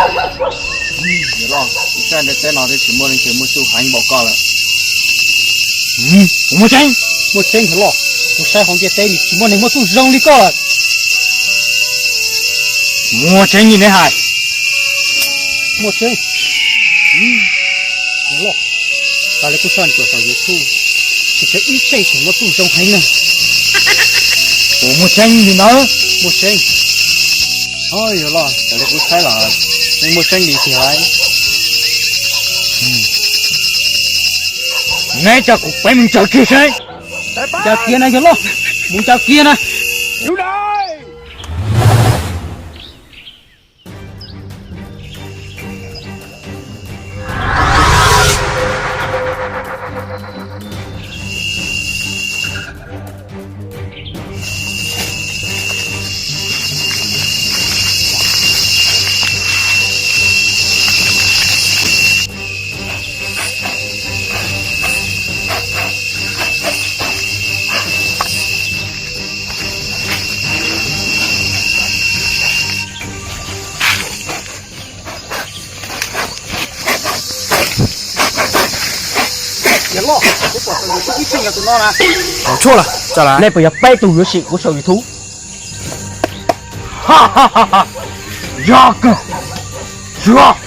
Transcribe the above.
Yawg loj, kuv saib ntiaj teb no twb tsis muaj leej twg muaj txuj heev npaum koj lawm. Kuv muaj tseeb. Muaj tseeb yawg loj, kuv saib hauv ntiaj teb no tsis muaj neeg muaj txuj zoo li koj lawm. Muaj tseeb li neb hais. Muaj tseeb. Yawg loj, tas li kuv saib tsuas saum YouTube, tsis tseem ib txheej tseem muaj txuj zoo heev na. Kuv muaj tseeb li ntawd. Muaj tseeb. Yawg loj, tas li kuv saib los yeej muaj tseeb li tiag lauj. Neb coj kuv peb mus ncaws kiag seb. Ncaws kiag na yawg loj, mus ncaws kiag na. Yawg loj, kuv pom saum YouTube ib txheej yog tus no na. Nej puas yog peb tug yuav sim kuv saum YouTube? Yog kawg. Yog.